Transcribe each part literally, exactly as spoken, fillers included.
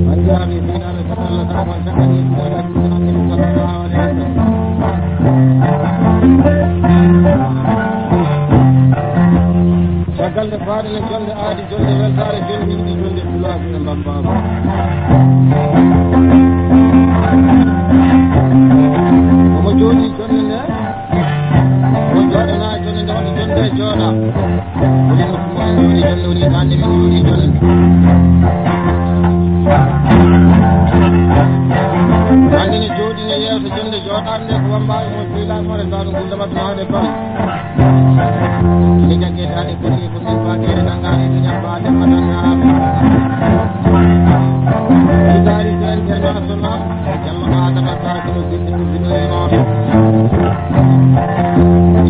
Banndiraaɓe, seyɗaane ko Allah tan on caggal yettude Allah, sallallahu alaihi wasallam. Caggal nde faaɗen e jonde aadi, jonde weltaare, jonde yiɗi, jonde pulaagu e mbammbaagu. Omo jooɗii jonde nde, o jooɗanaa jonde nde, woni jonde e jooɗa. Woni nokku mo en jooɗii jonde, woni hitaande men jooɗii jonde. Hannde ne jooɗii ne yeewta jonde jooɗaande nde, ko wammbaaɓe mo sehilaaɓe mo renndaaɗo ngurndamat maade bal. Ine jagge daande golle ko min faateede nanngaani miñam baade maɗanngaami. Itaali ko international, Jallo Adama Ka ko ɗo gese ko binoy noon.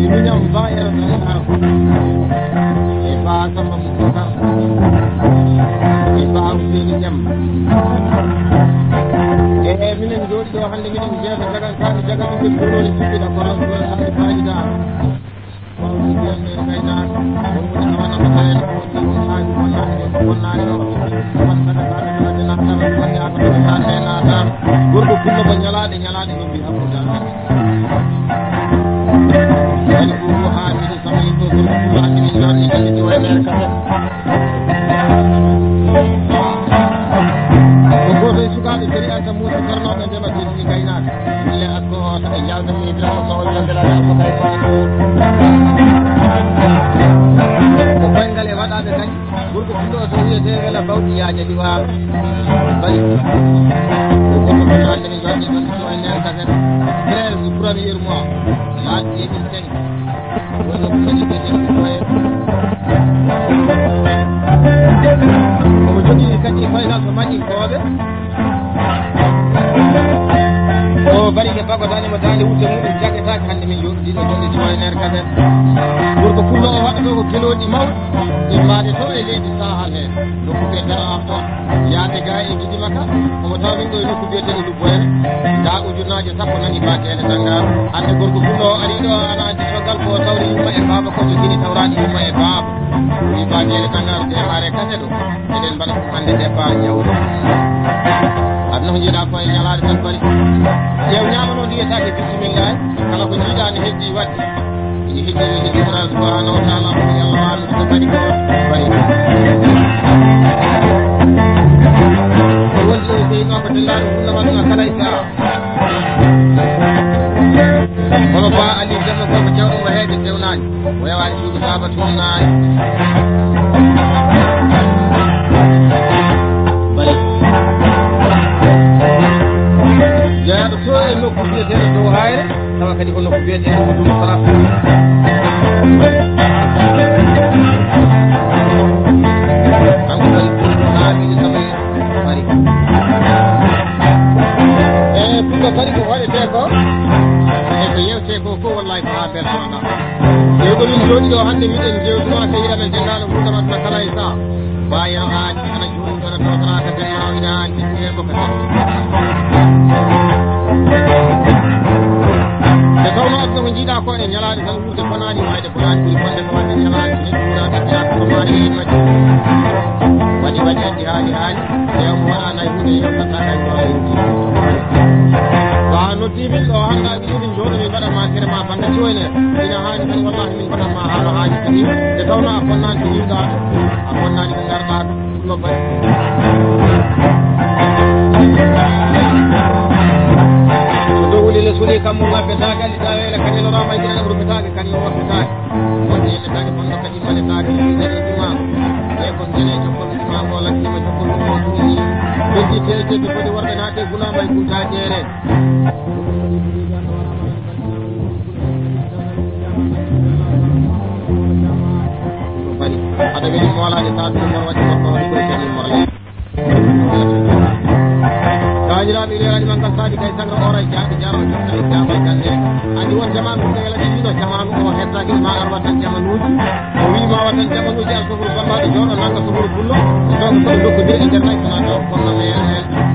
E miñam ba era tan arko. E ba Samba Moussa Ka. E ba Ousseyni Dem. E minen jooɗi ɗo hannde minen jeeto jagan kaaɓe jaga ɗum ɓe ɓurɗo e jiɗɗo ko ran ko ran haaji faaji da. Mawɗi jiyande e gaynaaɓe, won woni hawana ko tawede ko woni ɗum haaji bonnaani ɗo, ko bonnaani ɗo. Won kadi kaaɓe kala de naatara, won yaaka ko taande e naatara. Gorko pullo ko ñalaaɗe, ñalaaɗe yimɓe hakkude amen. Woni ko haa midi sama yimɓe gorko pullo hannde min joɗni hannde ɗi wayno en kafe. Ko gooto e sukaaɓe seri anta muusi karnooɓe ndema jejji gaynaaɓe. Ille akko o taɓe jalda mi Ibrahima Sow walla Belal Abou Kay Fatou. Ko koyngal e waɗaaɓe kañ, gorko pullo to wiyetee Wela Bawɗi Yaaja Liwaar. Bari. Ko gorko pullo hannde min joɗni ɗon ɗo e nder kaset. Treize du premier mois, mars deux mille cinq. Omo jogii kadi koyngal ko Madinkooɓe. O bari ke bago daande mo daande wutte muɗum jaggetaake hannde min jooɗi ɗiɗo jonde cuwa e nder kaset. Gorko pullo o waɗa ɗo ko gelooɗi mawɗi immaade to e leydi Sahal he. Nokku ɓe dara arto. Yaade ga e Gidimaka, omo tawa min ɗo e nokku biyeteeɗo Lubboyre. Nda ujunnaaje sappo nani baakeele Sanngaar. Hannde gorko pullo o ari ɗo, ana anndi coggal ko tawri yumma e baaba, ko jogini tawraade yumma e baaba. Wi baakeele Sanngaar, ɗe maare kase ɗo. Eɗen mbaɗa ɗum hannde départ ñawɗo. Aduna ko njiɗa ko e ñalaade tan bari. Ƴeew ñaama noon ndiyetaake bisimillahi. Kala ko njiɗa ne heddi waɗde. Ene heddi, ene heddi Qur'an subhanahu wa ta'ala, ko Yalla waɗa ko bari ko bari. Wonde o seyno ko dillaaɗo fulla waɗa kala e sa'a. Kono Ba Ali Demba ko ko jawɗo mo heede dewnaani. O yawaani suudu baaba tuunaani. Bari. Jeyaaɗo to e nokku biyeteeɗo dow hayre. Tawa kadi ko nokku biyeteeɗo ko ɗum Faransa. Kanko kadi ko ɗum haa ɗiɗi saba e mari. E pullo kadi ko waɗetee ko, e ko yewtee ko, ko wallahi ko haa beltoɗa. E ko min jooɗi ɗo hannde miɗen jewtuma ka yiɗa men denndaano gurdam aduna kala e saha. Ba yero aadi ana jooɗi ɗo na tawtara ka ben mawo ina aadi ɓe ko ka. Nde tawno aduna ko njiɗa ko e ñalaade tan wuurde bonaani wayde bonaani ɓuri bonde ko wayde ñalaade ne ɓura ɓe ɓiya ko maari e majji. Waɗi waɗi addi haali haali. Ewa mo waɗa nay huunde yewtataa kay ko ay. Ba noddi min ɗo hannde a wiyi min jooɗo min mbaɗa ma kere ma bannda cuwene. Ina haani tan wallahi min mbaɗa ma haala haali kadi. Nde tawno a bonnaani ko yimɗa a bonnaani ko ngarɗa ɗo bari. Ko dow wuli le suli kammu mabbe tagal. Tawele kadi no rama ina ɗum rubitaake kadi no waɗɗitaake. Wonde yimɓe kadi bonno kadi mbaɗe taake ɗum kadi imam. Ɓe kon jene jokkol imam o lakkima jokkol ɗum o ɗum ni. Ɓe ji tewtede kadi worɓe naate gulama e gulta jeere. Bari aɗa weli moolaade taadu mo waɗi ko ko ko kadi mo. Kaajiraaɓe, ɓe waɗi manngal saabi kay sagra ora jaaɓi jaama jokkale jaama gande. Andi won jamaanu ko yala ɗiɗi no jamaanu o hettaaki ma ar watan jamaanuuji. O wi ma watan jamaanuuji ar sofuru bambaɗo jooɗo nanga sofuru pullo. Donc ko nokku de internet na do ko na me.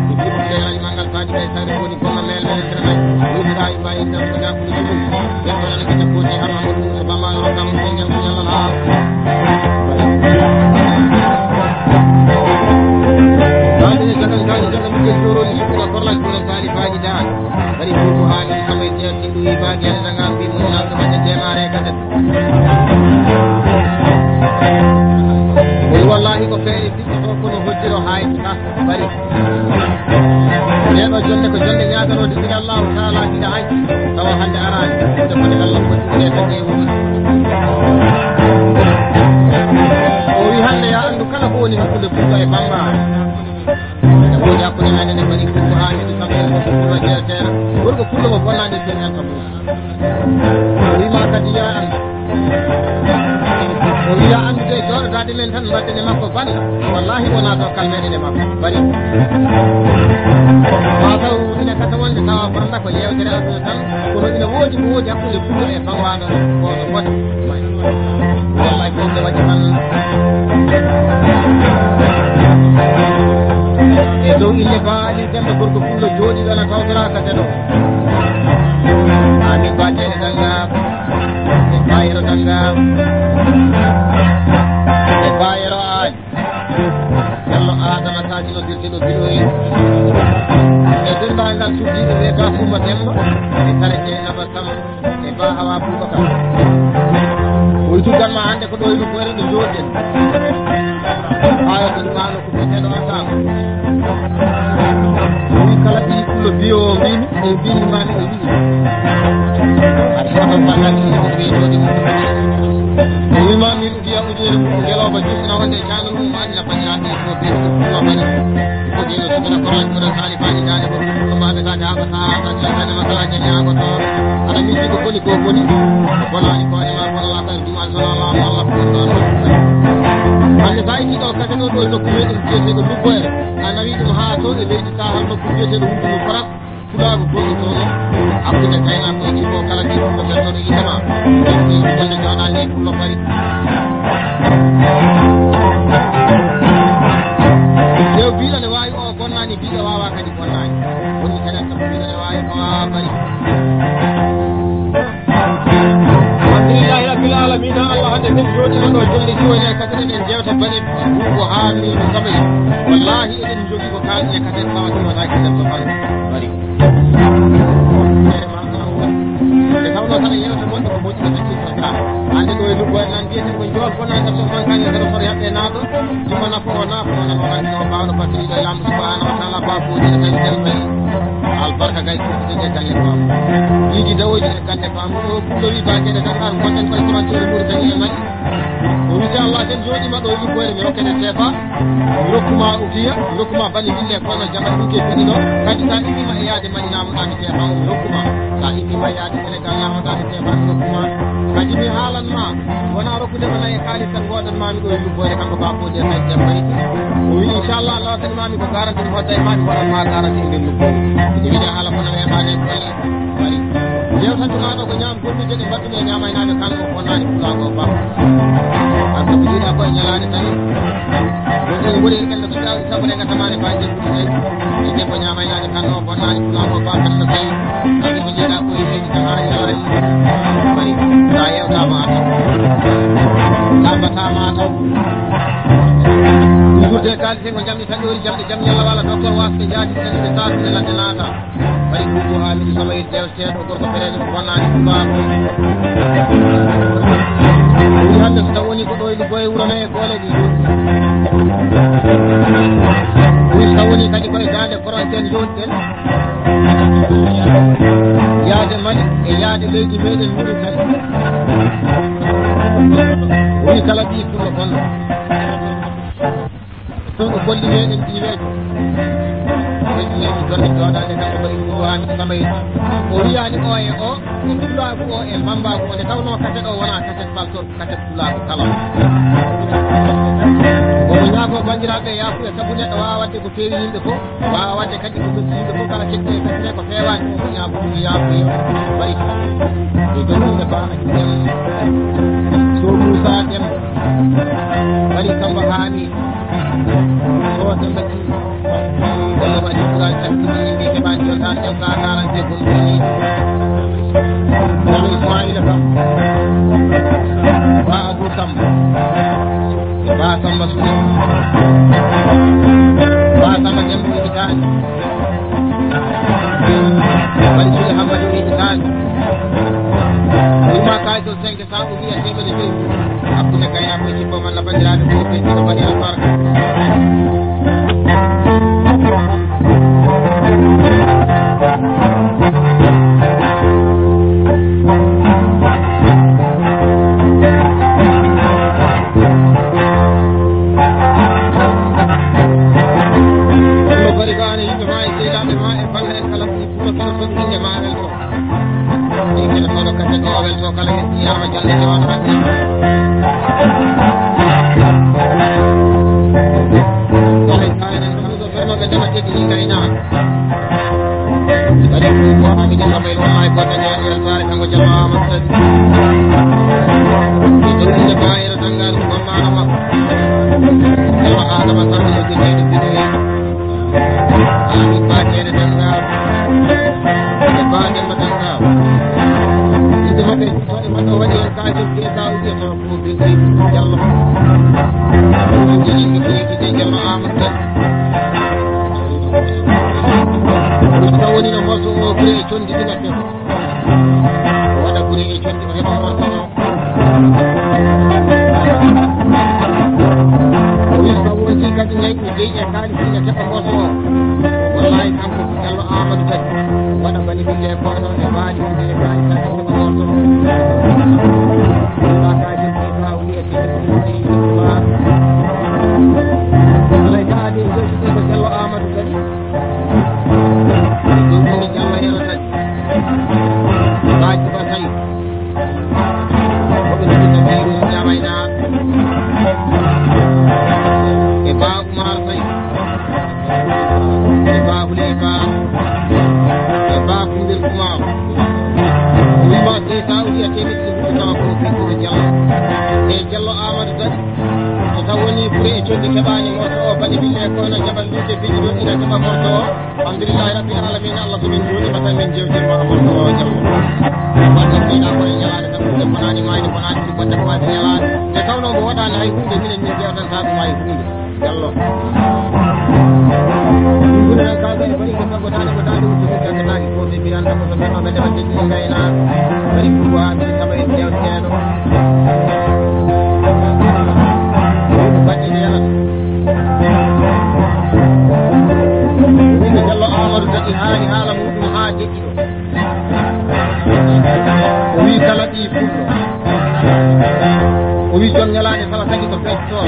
Ko jibo ko waɗi manngal saabi kay sagra woni ko na me internet. Woni da iwa internet ko da ko jibo. Ya ko na ko ko ni har ma ko bambaɗo kam ko ngel ko yalla na. Bamba. Ene woodi hakkunde meɗen e Bari Kuuba Haamiidu Samb e Gorko Pullo Jeeteeɗo. Gorko Pullo mo bonnaani e Seeɗi Anta Muusa. O wiima kadi, yaa an. O wiya anndude e jooɗodaade men tan, mbaɗden e makko bannda. Wallaahi wonaa dokkal meɗen e makko. Bari. Maa taw ina kasa wonde tawa bannda ko yeewtere aduna tan, kono ina woodi ko woodi hakkunde Pullo e Bamba ɗo, ko no foti. Wallahi, ko ɗum waɗi tan. E dow inde Ba Ali Demba Gorko Pullo jooɗiiɗo na tawtoraa ka Teɗo. Amin Ba Jeere Dannga. E Ba Yero Dannga. E Ba Yero Ali. Jallo Adama Sadio no dirti no biɗoyi. E denndaangal suddiiɓe ɓe Ba Kumba Demba. E kala Jeynaba Samb. E Ba Hawa Boubacar. O wi'i tuggan ma hannde ko ɗo ino ko waɗi ɗo jooɗen. Haa yo ɗum maano ko biyeteeɗo Asama. O wi'i kala ɓiyi pullo biyo o mbimi, o mbimi ma mi o wi'i. Hay hoto ballal ino ko ɓe jooɗi. O wi'i ma min mbiya ujunere mum ngelooba jusna wonde e caanol mum. Ina banndiraaɓe e fof ɓe ɗum ɗum waɗi. Ko ɓe ɗo sukira Koraaji kono Saalifaaji daande ko ɗum ɗum maɓe ka daama ka ka jangane ma kala jani ha ko to. Ana miji ko koni ko koni. Ko bonaani ko e ma kono la kan dumal sono la ma la ko to. Hande bayi ɗo kata ɗo ɗo nokku meɗen jeete ɗo luggoyre. Ana wi ɗum ha to e leydi sahal nokku jeete ɗo wuttu Faras. Pulaagu goɗɗo ɗo, hakkunde gaynaakoji ko kala ɗi ko ɓe ɗo innama. Ɗi wonde jooɗaani e pullo bari. Tew biiɗa ne waawi o bonnaani, biiɗa waawa kadi bonnaani. Woni kadi ko biiɗa ne waawi ko waawa bari. Alhamdulillahi rabbil alamina, Allah hande min jooɗino ɗo jolli ɗi woni e kaɗɗen en jewta bari. Ko haa min ko kamay. Wallahi eɗen jogii ko kaalɗen e kaɗɗen tawa ɗum wonaa kiɗen to bari. Bari. Nde tawnoo tan e yeewtere wonde ko moƴƴi ko acci programme. Hannde ɗo e Luggo en nan mbiyeten ko njool bonnaangal to Mankaŋŋe kono koto yaɓɓe naaɗo. Juma nafo o naafo o nafo hannde o baawɗo battiɗo e Laamɗo subhanahu wa taala baabuuji e kañum en mbayi. Albarka gay ko jogi e galle ko am. Yiɗi dawoji e galle ko am. O pullo wi baakeɗe tan an gonɗen koye korantoore Mauritanie e Mali. O wi, "Inchallah, sen jooɗiima ɗo e Luggoyre, mi rokkete seefa, mi rokkuma ukiya, mi rokkuma bani bille, kono jama ɗum ke fini ɗo. Kadi sa immiima e yaade Mali, naamnoɗaa mi seefa o, mi rokkuma. Sa immiima e yaade Sénégal, naamnoɗaa mi seefa, mi rokkuma. Kadi mi haalan ma, wona rokkude ma nayi e kaalis tan, goodan ma mi ɗo e Luggoyre, kanko Ba Fodé, hay jam mari." O wi, "Inchallah, Allah waɗan ma mi ko garanti, mi hodda e ma, mi waɗan ma garanti e nder Luggoyre." Ina wiya haala kono weeɓaade e Bari. Yewtande maa ɗo ko ñaam gollude ɗe mbaɗɗumi e ñaamaynaaɓe kanko o bonnaani pulaagu o Ba. Par ce que ko yiɗaa ko e ñalaande tan. Ɗum en woni e ɓen no ɓiɗɗaaɗi sabu ne ngatamaare baaji ɗum en. Inde ko ñaamaynaaɓe kanko o bonnaani pulaagu o Ba, par ce que tawi ko yiɗaa ko e leydi tan haa ñalaande. Bari, sa yewtaama a taw. Sa mbataama a taw. Ɗum gudde kaalisen ko jamɗi tan ɗoori jamɗi jam ñalla walla docteur Waasde jaati tan ɓe saatu e ladde naata. Bari Kuubu Haamidu Samayid dewteeɗo gorko fereejo ko bonnaani Kuubaaku. O wi hannde so taw woni ko ɗo e Luggo e wuro men e Boole ɗi. O wi so taw woni kadi koye daande frontière jooɗiɗen. Yaade Mali e yaade leydi meɗen Mauritanie. O wi kala ɓii pullo bonɗo. Ɗum o golli meɗen ɗiweejo. Golli meɗen jonde jooɗaade tan o waɗi ɗum waani samay. O wiyaani o e o, e pulaagu o e mambaagu o, nde tawnoo kaset o wonaa kaset falto, kaset pulaagu kala. Omo ñaagoo banndiraaɓe yaafuya sabu neɗɗo waawa waɗde ko feewi yimɓe fof, waawa waɗde kadi ko ɓe yimɓe fof kala keɗɗo e kaset ko feewaani, omo ñaagoo ɗum yaafuya. Bari e dow ɗum e baaɗa ɗum. Sow Muusaa Dem. Bari Samba Haami. Sowa Demba Ƴiiƴ. Walla waɗi Quraan Sakkuji yimɓe keɓaani yo taa ƴam taa karante gol ɗoni. Walla Ismaila Kam. Ba Abu Kam. E Ba Samba Sule. Ba Samba Demba Itaani. Bari Sule Hammadi Itaani. Ima kay to cinq cent ou bien teemedde joyi. Hakkunde gaynaaɓe e jikko malla banndiraaɓe fof ɓe ɗiɗo mbaɗi albarka. Adama Sall e Gine e Gine. Amin Ba Kere Danngar. E Ba Demba Danngar. Yimɓe maɓɓe, koɗe maɓɓe waɗi heen kaake, Keita wiyetee ko Binta Jallo. Ɗum ko yimɓe ko yimɓe Jallo Amadou Kane. Ɗum ɗo woni no morso o gure e conndi ɗi ngatten. Waɗa gure e conndi o heɓa morso o. O wi ko wonti kadi nayi ko jeyi e kaalis ina keɓa morso o. Wallahi kanko ko Jallo Amadou kadi. Waɗa bani bille e kono e baali bille e baali kadi heɓa morso o. Ɗum ɗo kaaji ko ɓaawo wiyete ko ɗum ɗi ɗum ɗo. Alay ka adi e jeyi ko Jallo Amadou kadi. Ɗum ɗo Jallo Yero kadi. Baaji ba tawi. Ko ɓe ɗum ɗo Yero Jamayna. E Ba Umar Faye. E Ba Huley Ba. E Ba Kumbel Umar. Wima Keita o wiya temeɗɗe ɗiɗi tawa ko ɓiɗɗo Jallo. E Jallo Amadou Kadi. So taw woni gure e conndi keɓaani morso o, baɗi bille e kono jaɓan ɗum e piiji ɗum ina keɓa morso o. Alhamdulillahi Rabbil Alamina, Allah so min njuuriima tan min jewtirma morso o Jallo. Wadde mbiɗa ko e ñalaade tan, ɗum bonaani maayde, bonaani ɗum, wadde ko waɗi ñalaade. Nde tawnoo mbo waɗaani hay huunde, minen min jewtan taa ɗum hay huunde. Jallo. Ɗum ɓuri en kaalde e bari ko sabbo daande ko daande wuttu min jaggataaki ko ɓe mbiyanta ko so ɓe maɓɓe ndeɓa teddi e ngayna. Bari ko ko amin saba en jewteeɗo. Ko baɗɗi ndeena. Winde Jallo Amadou Daɗi haali haala muɗum haa deƴƴi ɗo. O wi kala ɓii pullo. O wi jom ñalaande kala tagi to feccoo.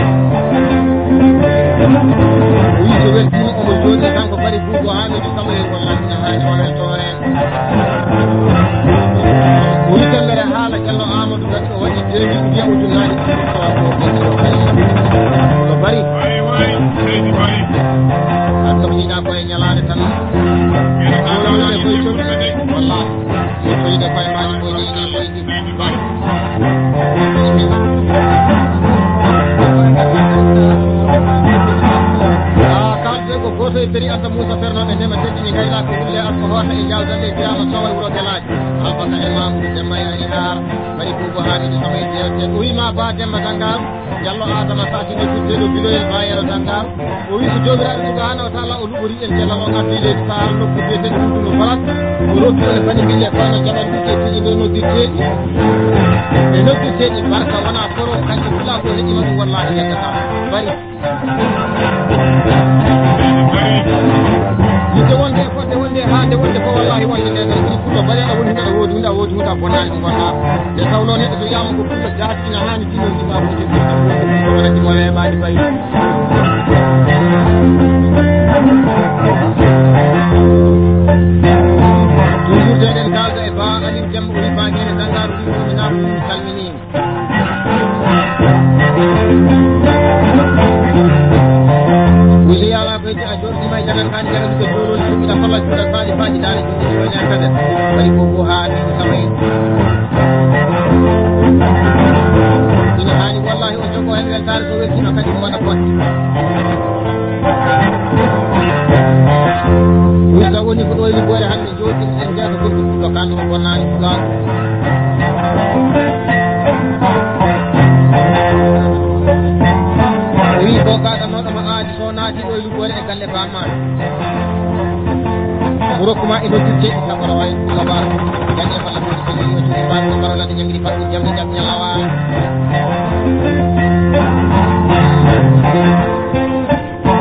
O wi so weltiima omo jooɗi kanko Bari Buubo Haamidu Samoye wallahi ina haani o weltoo heen. O wi tembere haala Jallo Amadou Daɗi o waɗi deux mille mbiya o junnaani ko Bari. An kam jiɗa ko e ñalaande tan. Wallaahi. Yettoyde koye maa ko yiɗi, ko yiɗi. Ah, kalde ko gooto e Beri Anta Moussa Ferno ɓe ndema teddini gaynaaɓe wulle Arko Hoota e Jawdal e Birama Sowal wuro Gelaaji. Abubakar e Mamoudou Demba e Ali Har, Bari Boubou Hamidou Samba e Jewte. O wima Ba Demba Dangar, Jallo Adama Fatima Guddelo Biloyel Bayero Dangar. O wi ko Joomiraaɗo Subhaanahu wa Taala o luɓori en Jallo o addi leydi Sahara nokku biyeteeɗo Undunu Falas. O rokki on e bani bille kono jaɓan ɗum e piiji ɗo noddirteeɗi. E noddirteeɗi barka wona koro kanko fula ko heɗima ɗum wallahi yeddata. Bari. Yidde wonde e fodde wonde e haande wonde ko wallahi wonde nde tan ɗum fuɗɗo bari aɗa woni hunde aɗa woodi hunde a woodi hunde a bonnaani ko gonnaa. Nde tawnoo neɗɗo so wiyaama ko fuɗɗo jaati ina haani tino jiɓa ko jiɓa ko wonati mo weeɓaani bari. Toujours eɗen kaalda e Ba Aliou Demba o wi Ba Gene Danngar o wi salmini. Wille yala ko yeddi a joɗɗima e jagan kani jagan ko joɗo ni ina falla juɗa fali faji dare juɗi ko nya kada. Bari ko ko ha ni ko samay. Ina hani wallahi o jogo en weltare ko wetti no kadi mo wada ko. Willa woni ko ɗo e liggore hande. Jooɗi en jeeto goɗɗum ɗo kan o bonnaani fugaaku. O wii ko kaɗa noɗo ma aadi so naati ɗo e luggoore e galle bamma. Mo rokkuma e noddirde sabu aɗa waawi kabar. Jannde falla ko so tawi o jooɗi mbaɗo mbaɗo ladde jangiri faɗɗi jamɗi jam ñalawa.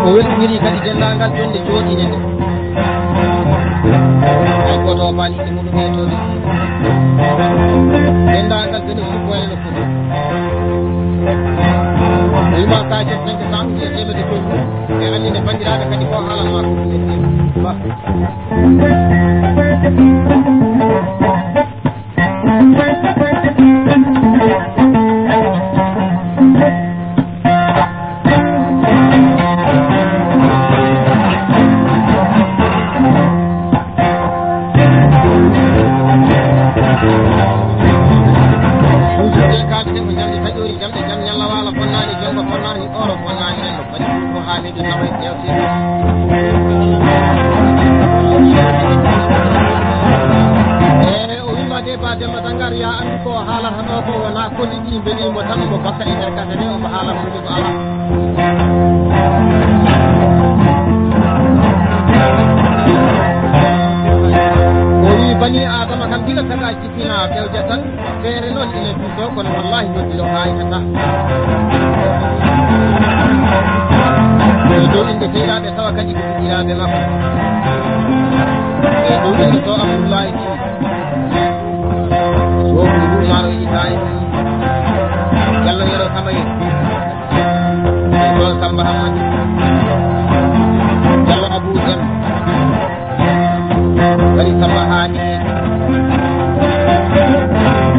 O weltiniri kadi denndaangal jonde jooɗiinde nde. Hay gooto o faali inde muɗum yettooɓe. Denndaangal bene o sippo ene no foti. O wima ka jet cinq cent mbiye temedde toy mum. E anndi nde banndiraaɓe kadi ko haalanma ko ɗum en ba. Jamɗe ñalla waala bonnaani, jonngo bonnaani, oro bonnaani, renndo bonnaani. Hamidu Samay Yawti. E, o wiima de ba Demba Dangar, ya anndu ko haalata ɗo ko wona kodi ɗi mbeli mo tan mo bakka e nder kasa ne, omo haala ko ɗum ala. O wi bani Adama kam gila tagaji. Ina fewja tan, feere noon ina duutoo, kono wallaahi noddi ɗo haayata. E dow innde sehilaaɓe tawa kadi ko fuɗɗiraaɓe makko. E dow innde to Abdullahi Tine. Wowdi Umaro Ibrahim. Jallo Yero Samayel. Ɗon Samba Hamadi. Jallo Abou Dem. Waɗi Samba Haani.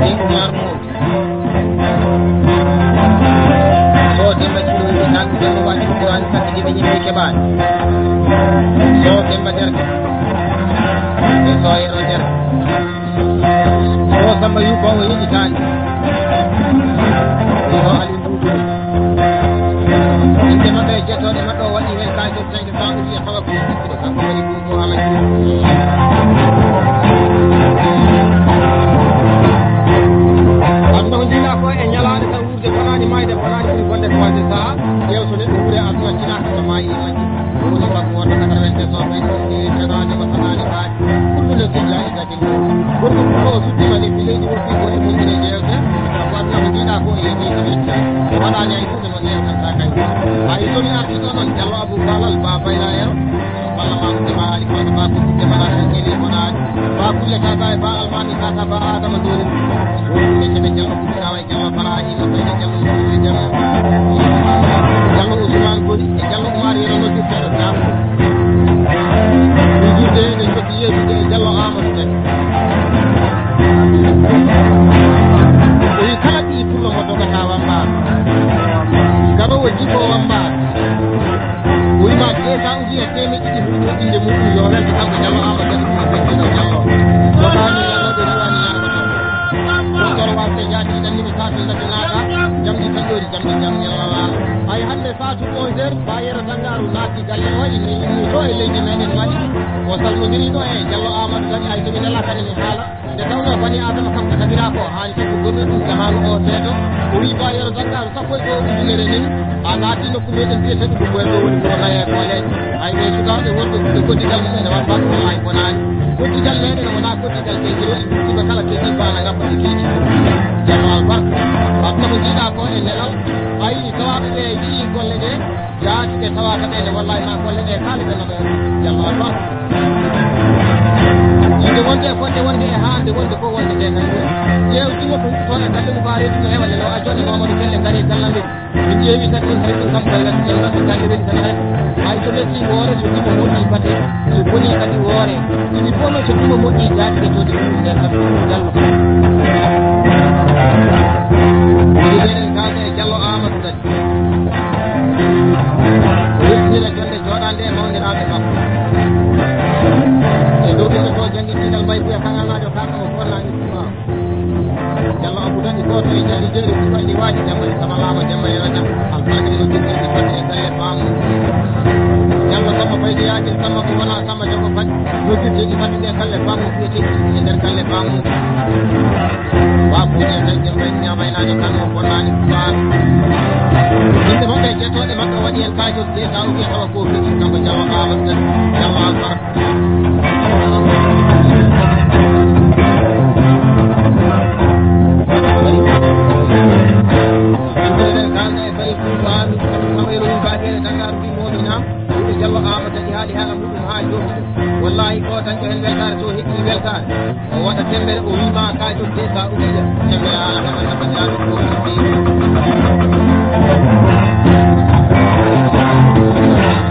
E Umar Mo. So Demba Cuuɗi tan, Demba waɗi ko an sakki ɗiɓe yimɓe keɓaani. So Demba Derke. E so Yero Derke. O Samba Yuba o yeɗitaani. Yo Ali Dudu. Inde maɓɓe e jettooɗe maɓɓe o waɗi heen kaalis o tawi ko Samba Yuba tawa ko sikkuɗo kanko woni Buubu Amadou. Aduna ko njiɗa ko e ñalaande tan wuurde bonaani, maayde bonaani, ɓuri bonde ko waɗde saha. Yeew so neɗɗo wuure aduna tinaaka so maayi e majji. Woni sabu wonde quatre-vingt-deux o ɓe ɗo e tagaade ko sanaani maaji. Kullu nafsin zaa'iqatul mawt. Gorko fof o suttima nde leydi woni ko e mum ene jeewte. Ko aduna ko njiɗa ko e leydi woni. O waɗaani hay huunde noon yeewtanta kay. Hay so mi arti ɗo noon Jallo Abou Balal Ba Bayla en. Balla ma ɗum ma ali ko ma ko ɗum ma ko kele ko naati. Ba kulle ka ba ba almami ka ka ba Adama dole. Woni kebe Jallo ko tawa Jallo Baraji, Jallo Jallo Jallo Ousmane Godi, e Jallo Oumar Yero no Dutto Dam. Ɗum juuɗe ene jokki yeesude e Jallo Amadou Kadi. O wi kala ɓii pullo mo dogata wambaar. Garowo jibo wambaar. O wi ma deux cents ou bien teemeɗɗe ɗiɗi huɗo inde muɗum yo welto kanko Jallo Amadou Kadi ɗum ko Jallo Jallo. Wotani Jallo ɓe riwani Jallo Jallo. Ɗon ɗon waɗde jaati ɗan ni ko saatu ɗan naata. Jamɗi tan ɗo Jamɗi jam ñalawma. Hay hannde saatu onze heures, Bayero Sanngaru naati galle o, ina yimmi to e leydi meɗen Mali. O salmodiri ɗo e Jallo Amadou Kadi, hay so mi nela kadi mi haala. Nde tawnoo bani Adama kam ko tagiraa ko, haani tan ko gonɗo ɗum jamaanu o seedo. O wii Bayero Sanngaru sappo e go'o ujunere nani, a naati nokku meɗen biyeteeɗo ko Boyko woni ko naye ko leeƴe. Hay ɓe sukaaɓe wonɓe ɓe koddigal mum ene wamba ko hay bonaani. Koddigal meɗen wonaa koddigal ɓe jiro e ɓe kala keji bana ngabba e keji. Jallo albarka. Batta ko jiiɗa ko e nelal. Ayi, tawaaɓe ɓe yiɗi golle ɗe, jaati ɓe tawaaka ɓe ne, wallahi ma golle ɗe kaali ɓe no ɓe. Jallo albarka. Yimɓe wonde e fodde wonde e haande wonde ko wonde ɓe kadi. Ƴeew jimo ko huɓɓi toon e galle Moubarak no hewa nde no a jooɗi Mamadou Pelle ngari gallande. Min ƴeewi kadi ɗum kadi ɗum kam kala ɗum kam kadi ɓe kadi kadi. Hay so leƴƴi woore, so ɗum moƴƴi kadi, so boni kadi woore. Ɗum fof noon so ɗum moƴƴi jaati e jooɗi ɗum nder kam Jallo. Ɗum enen kawde e Jallo Amadou kadi. Weltinira jonde jooɗaande e mawniraaɓe makko. E dow ɗum to janngindigal Baybuya Kaŋŋalnaajo Kaŋŋa o fonnaajo Tuubaaku. Jallo Abou Dadi gooto e jali jeeri ko balli waaji Demba e Samba Laama Demba e Rajab. Albarka ino jogii ɗi fadde e galle Baamu. Jallo Samba Baydi Yaaji Samba ko wona Samba Jago Fadi. Jogii ɗi fadde e galle Baamu fiyeteeɗi e nder galle Baamu. Wa buuɗe dañde mbay ñaamaynaajo tan o bonnaani kubaar. Yimɓe maɓɓe e jettooɗe maɓɓe waɗi en kaajo de ka uwi hawa ko fiti kanko Jallo Amadou Kadi. Jallo Albarka. Jallo Amadou Kadi haali haala muɗum haa jooni. Wallahi ko tan ko heen weltaare so heɓi weltaare. O waɗa temmbere, o wii ma kaajo de ka uwiya. Temmbere haala kam walla ko jaami ko woni fi.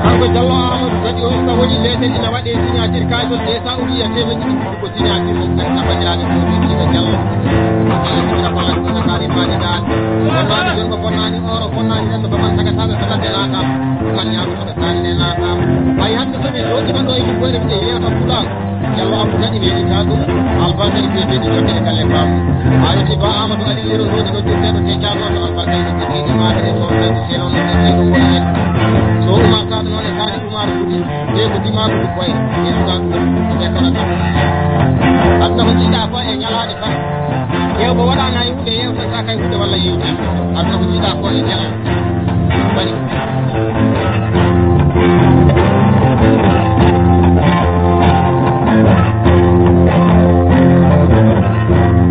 Kanko Jallo Amadou kadi o wii ka woni leetel ina waɗe signature kaajo de ka uwiya temeɗɗe ɗiɗi ko signature o kadi na bajiraade ko woni ko Jallo. Ko Jallo ko na ko na kaari mani dal. Ko mani jonko bonnaani oro bonnaani tan no baman sagataaɓe ko tan de laataama. Ko kan ñaago Sani ne naataama. Hay hannde so mi jooɗiima ɗo e ɗum koyre mbiɗe yeewta Pulaar. Jallo Abdou Kadi weeɗitaa ɗum. Albarka e biyeteeɗi jokki e galle Baamu. A yetti Ba Amadou Ali Yero Lodi ko ƴurteeɗo te caagoto albarka e ɓe keedi maaɗa e soodaaji senono e seno woni en. So o Noone kaani ɗumaaro ɗuɗi, ɓe ko dimaagu ɗi koye, ɓe suka ɗum, ɓe kono tan. Aduna ko jiiɗa ko e ñalaande tan. Ƴeew ko waɗaani hay huunde, yewtata kay huunde walla yewti. Aduna ko jiiɗa ko e ñalaande. Bari.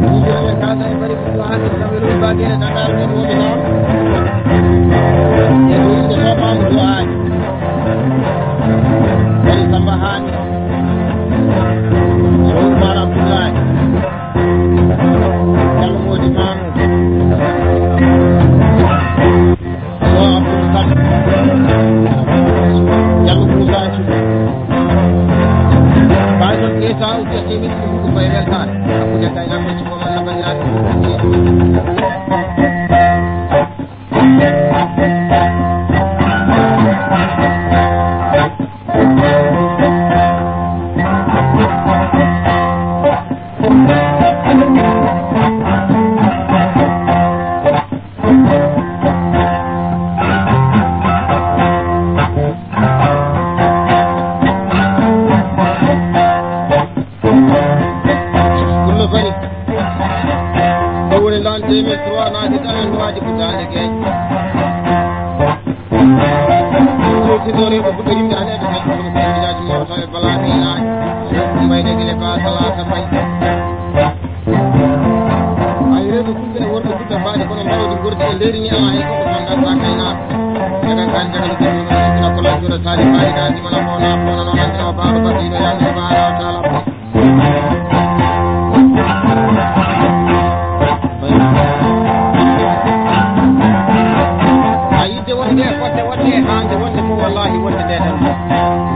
Ɗum ko ene kaasa e bari ko ɗum hannde, tawi ɗum baɗi e Dakar, ko ɗum woni noon. E ɗum, ɗum ko Mamadou Aly. Woni Samba Hani. Sow Oumar Abdoulaye. Diallo Mody Mamoudou. Sow Abdoul Samba. Diallo Moussa Thioub. Baɗon ɓeeta uddiyat emission ɗum ko e weltaare. Hakkunde gaynaaɓe e sukaaɓe, Allah banndiraaɓe. Ɗum no fari. Ɗum woni l'an deux mille trois naati tan en waaji ko daande geeƴe. Ɗum ko rewɓe fuɗɗo yimɓe aneeɓe kadi kono ko village mawɗo e balaaɗe e laaƴe. Mbayde gele ba salaata mbay. Ay rewɓe fulɓe e worɓe fulɓe mbaɗi kono mbawdi gordi e leydi ni alaa hay goɗɗo tan ngarta kaynaaka. Daga kan daga no jogino ko la jura tali mbaɗi daji mala mona mona no nandira o baaba baɗɗiɗo yaani subhanahu wa ta'ala. A yidde wonde e fodde wonde e haande wonde fof wallahi wonde nde tan.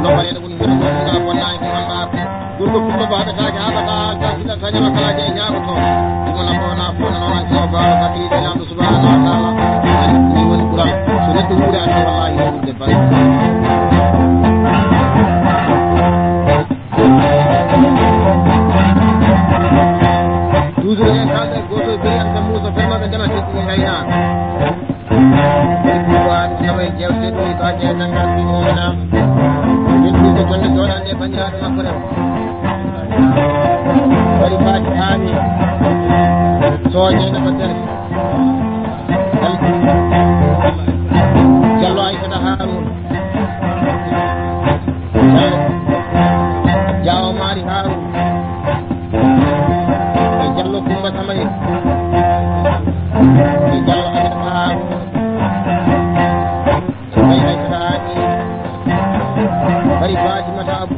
Loɓɓaleɗo woni woni wonde ngal bonnaani ko anndaa ko. Ɗum ko fullo ko haɓetaake haɓata, ta fiɗata ñama kala je ñaago toon. Ɗum wona ko wona fof no noon so baaba baɗɗiɗo ñaamdu subhanahu wa ta'ala. Ni woni ɓural. So neɗɗo wuuri a tawa wallahi wonde bal. Toujours en kalda e gooto e biri anta Moussa vraiment ɓe ndema teɗɗi e ngaynaaka. Woni pouvoir sama e jewte ɗum e baje e tangal ɗi mona. Min ɗum ko jonde joɗande e bandiraɗo makko rew. Wari faati haami. Soñe na ko tere. Jallo Aysata Haruna. Jaawo Maari Haruna. E Jallo Kumba Samayel. E Jallo Aminata Haruna. E Aysata Haadi. Bari Fatimata Abu.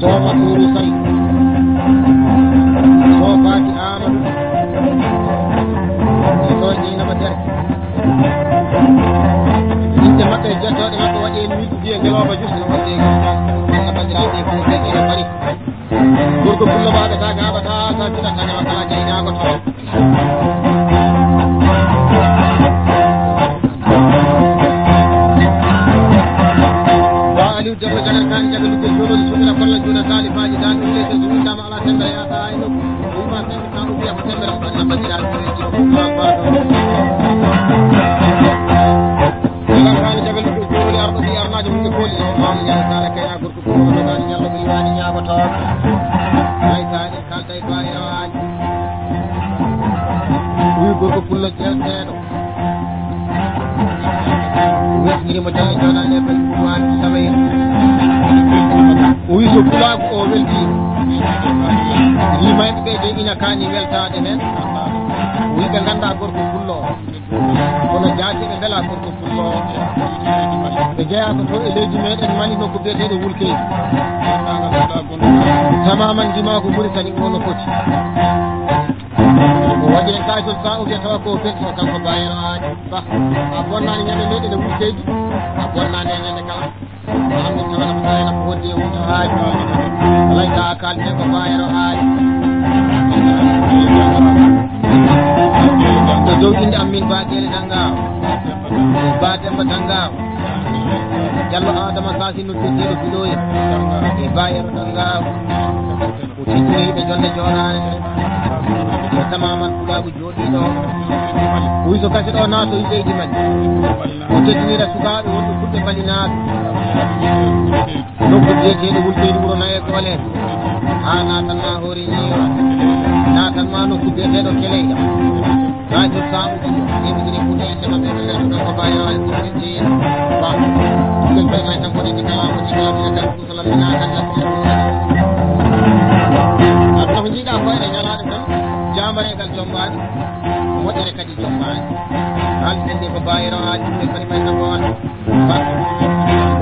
Sooma Tuuru Sali. Soo Faati Aamadu. E Soo Jeynaba Derke. Yimɓe maɓɓe e jettooɗe maɓɓe waɗi en miijo mbiye ngelooba jus no waɗi e walla banndiraaɓe e Fuuta ene mari. Gorko pullo baɗata gaɓata sa tinata ñama kala gaynako taw. Ba Aliou Demba Jagar Kani Jaga Lutte Jolol Sumina Kolla Juna Kali Faji Dan Lutte Sumina Mala Tembe Yata Aino. Uma Tembe Kamu Biya Tembe Ramba Namba Jiran. Jagar Kani Jaga Lutte Jolol Arno Biya Armaji Muke Koli. Mami Jaga Kala Kaya Gurku Kulu Kulu Kani Nyalo Kulu Kani Nyabo Tor. Ay Kani Kalta Ibrahim Aji. Wi Gurku Kulu Jel Tedo. Wesniri mo jalla jona ne ɓay kuwan samay. O wi so pulaagu o weldi. Rimayɓe ɓe de ina kaani weltaade heen. O wi ɓe ngannda gorko pullo o. Kono jaati ɓe mbela gorko pullo o. Ɓe jeyaa ko to e leydi meɗen Mali nokku biyeteeɗo Wulkeydi. Tamaman ndima ko Muritani o no foti. Ko waɗi en kaajol sa o wiya tawa ko fenti o kanko Bayero Aji. Ba, a bonnaani ñande leyɗe nde Wulkeydi, a bonnaani e ñande kala. Mahammadu Tawala ko Bayero ko woddi e wonto haaji. Alay ka kalde ko Bayero haaji. Ko dow innde am min Ba Gele Dannga. Ba Demba Dannga. Jallo Adama Sasi no Tijjelo Filoye. E Bayero Dannga. O tijjini yimɓe jonde jooɗaani. Tamaman Pulaagu jooɗiiɗo. Ɓuyso gasi ɗo naato e leydi Mali. O teddinira sukaaɓe wonɓe fulɓe Mali naaɓe. Nokku biyeteeɗo Wulfeedu wuro Naye Koole. Haa naatan ma hoore Ñiiwa. Naatan ma nokku biyeteeɗo Keleyɗa. Haa jot saabu ɗum, yimɓe ɗiɗi fuɗi e jama ɓe ɓe ɓe ko bayo e ko ɓe ɗi ba. Ɗum ɓe may tan ko ɗi kala ko ci kala ɓe kan ko sala ɓe na kan la. Aduna ko jiiɗa ko e ñalaade tan, jaamareegal jombaani, moƴƴere kadi jombaani. Haaldude nde ko bayo e rawaji ɗum ɓe kadi may tan ko on. Ba.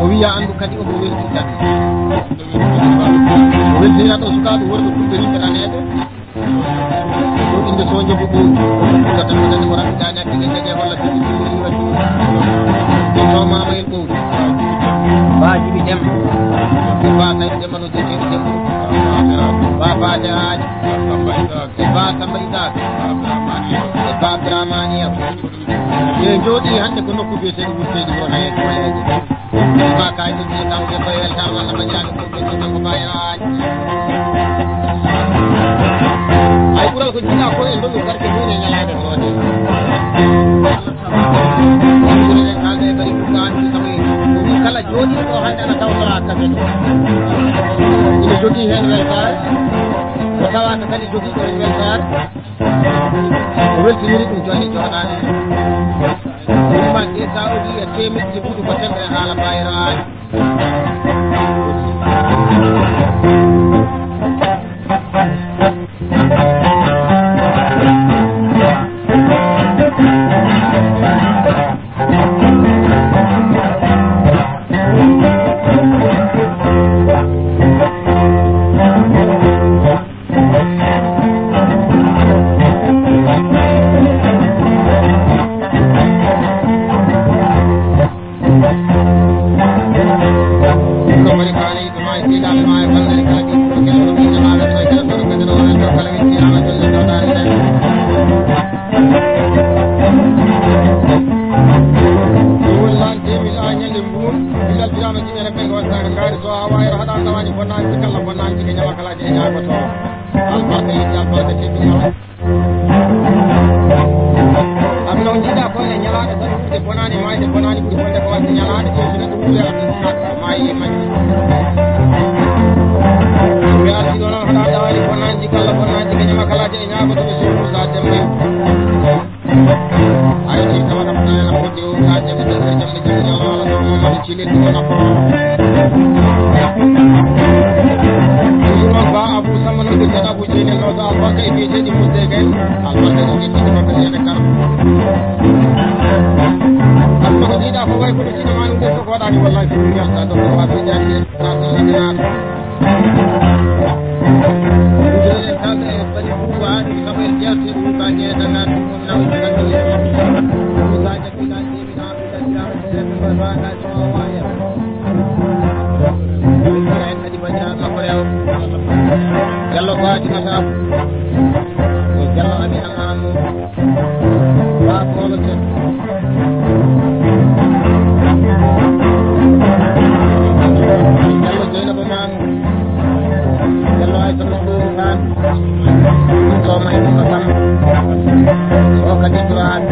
O wiya anndu kadi omo welti kadi. O weltinira ɗo sukaaɓe worɓe fulɓe rimɓe raneeɓe. Ɗo innde Soñde ko ɓooyi. Ko tan ko tan ko raɓɓitaani hakkille ndege walla tigi tigi woni waɗi. Ɗo maama en ɓooyi. Ba Jibi Demba. Ba Saydu Demba no jogii Demba. Ba Faade Aali. E Ba Samba Isaaka. E Ba Abdurahmani Yam. Ɓe jooɗii hannde ko nokku biyeteeɗo Wulfeedu wuro Naye Koole. Ba kay ɗum ni taw ɓe koye weltaare walla ko jaani ko ɓe ko kanko Ba Yero Aali. Ay ɓural ko jiɗa ko en ɗo ɗum garke ɗum e ñalaande soode. Ɓural en haalde e bari ɗum ko anndi tawi ko ɗum kala jooɗiiɗo ɗo hannde ana tawtora kafe ɗo. Ina jogii heen weltaare. Ko tawaaka kadi jogiiɗo heen weltaare. O weltiniri ɗum jooni jooɗaani. Ɗum ma de sa o wi'i e teemeɗɗe ɓuɗi ko temɓe haala mbayraani. Ɗum woni laana teemil a ñande mbuun, mi saltiraama jinere ɓe ko waɗata ngaari so a waawi haɗa tawani bonnaani si kala bonnaani si ko ñama kala je ñaagoto. Albarka yiɗi albarka teddungal. Aduna o jiiɗa ko e ñalaaɗe tan ɓurɗe bonaani maayde bonaani ɓuri wonde ko waɗde ñalaaɗe ƴeewtude ɗum ɓe aduna maayi e majji. Ɓe ardi ɗo noon haɗa dawani bonnaanji kala bonnaanji ɓe ñama kala je e ñaagoto ɓe suudu sa dembe. Ay, ci kama kam na na ko diw na jam de jam de jam de jam ala no mo ci le ko na ko. Ci non ba Abu Sama no de na bu ci le no da ba kay bi ci di mu de gay. Al ba de ci di ma de ya kar. Al ba di da ko way ko ci ma no de ko da ni wallahi ci ya da do wa ci ya. Jallo Fatimata, Jallo Amina Mamu. Ba Kolo Tek. Jallo Jeynaba Mamu. Jallo Aïssa Mamadou Kane. Ɗo may ɗum no kam. O kadi droit.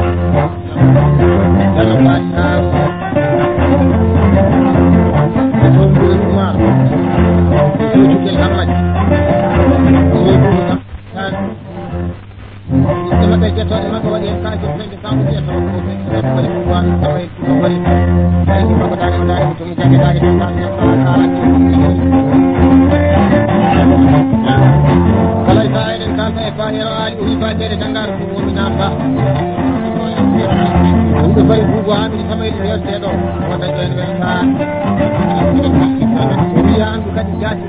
Jallo Fatima. Ɗum ɗum ɗum ma. Ɗum ɗum ɗum ma. Ɓiɓɓe maɓɓe e jettooɗe maɓɓe waɗi heen kaalis o feñde saabu wiya tawa ko ɓe waɗi ko waano tawa e ɗum o waɗi. Waɗi ko ko daari o daari ko tum jagge daari ko daari ko daari ko daari. Kala e saa eɗen kaalda e Ba Yero Aali o wi Ba Jeere Danngaar ko woni naamta. Ɗum ɗo bari buubu haa min sama e ɗum yaltee ɗo. O dañi en weltaare. O wiya anndu kadi jaati.